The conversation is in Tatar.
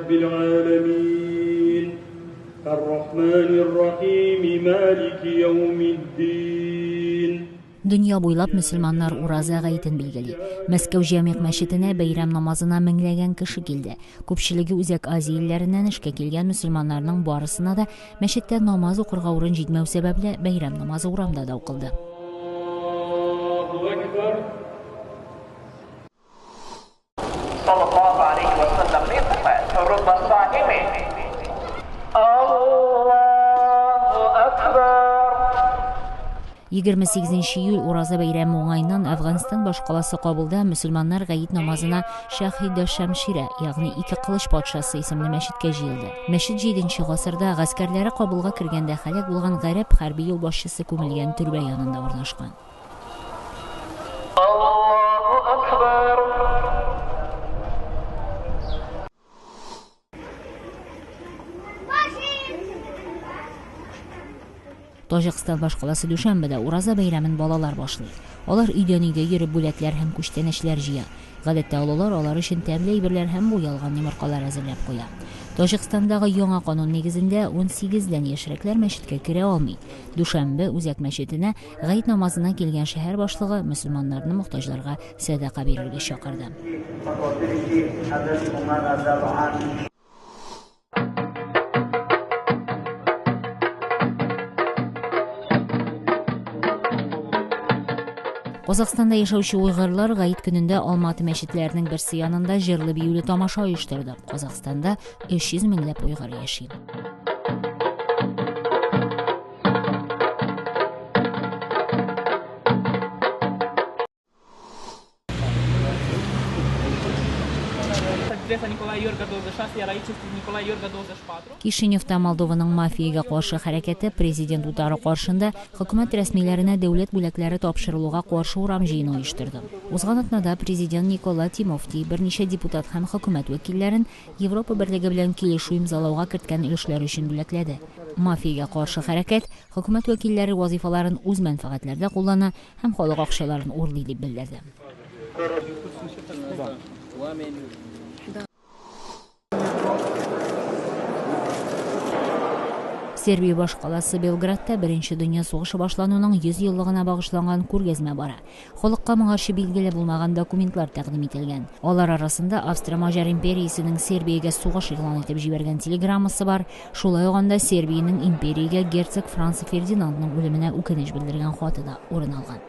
رب العالمين الرحمن الرحيم مالك يوم الدين. Дөнья буйлап мөселманнар Ураза гаетен билгели. Мәскәү Җәмигъ мәчетенә бәйрәм намазына меңләгән кеше килде. Күпчелеге Үзәк Азия илләреннән эшкә килгән мөселманнарның барысына да мәчеттә намаз укырга урын җитмәү сәбәпле, бәйрәм намазы урамда да укылды. Аллаһу әкбәр. Саллаллаһу алейһи ва саллям ни фармая? Рубба саими. Аллаһу әкбәр. 28 июль Ураза бәйрәме уңаеннан Әфганстан башкаласы Кабулда мөселманнар гает намазына Шаһи Шамшира, ягъни Ике кылыч патшасы исемле мәчеткә җыелды. Мәчет 7 гасырда гаскәрләре Кабулга кергәндә һәлак булган гарәп хәрби юлбашчысы күмелгән төрбә янында урнашкан. Аллаһу әкбәр. Таҗикстан башкаласы Дүшәнбедә Ураза бәйрәмен балалар башлый. Алар өйдән өйгә йөреп бүләкләр һәм күчтәнәчләр җыя. Гадәттә олылар алар өчен тәмле әйберләр һәм буялган йомыркалар әзерләп куя. Таҗикстандагы яңа канун нигезендә 18дән яшьрәкләр мәчеткә керә алмый. Дүшәнбе үзәк мәчетенә гает намазына килгән шәһәр башлыгы мөселманнарны мохтаҗларга сәдака бирергә чакырды. Казахстанда яшәүче уйгырлар гает көнендә Алматы мәчетләренең берсе янында җырлы-биюле тамаша оештырды. Казахстанда 300 меңләп уйгыр яши. Piesa Nicolae Iorga 26, iar aici este Nicolae Iorga 24. Кишиневта Молдованың мафиягә каршы хәрәкәте президент утары каршында хөкүмәт рәсмиләренә дәүләт бүләкләре тапшырылуга каршы урам җыены оештырды. Узган атнада президент Никола Тимофти берничә депутат һәм хөкүмәт вәкилләрен Европа берлеге белән килешү имзалауга керткән өлешләре өчен бүләкләде. Мафиягә каршы хәрәкәт хөкүмәт вәкилләре вазифаларын үз мәнфәгатьләрдә куллана һәм халык акчаларын урлый дип белдерде. Сербия башкаласы Белградта Беренче дөнья сугышы башлануның 100 еллыгына багышланган күргәзмә бара. Халыкка моңарчы билгеле булмаган документлар тәкъдим ителгән. Алар арасында Австро-Маҗар империясенең Сербиягә сугыш игълан итеп җибәргән телеграммасы бар. Шулай ук анда Сербиянең империягә герцог Франц Фердинандның үлеменә үкенеч белдергән хаты да урын алган.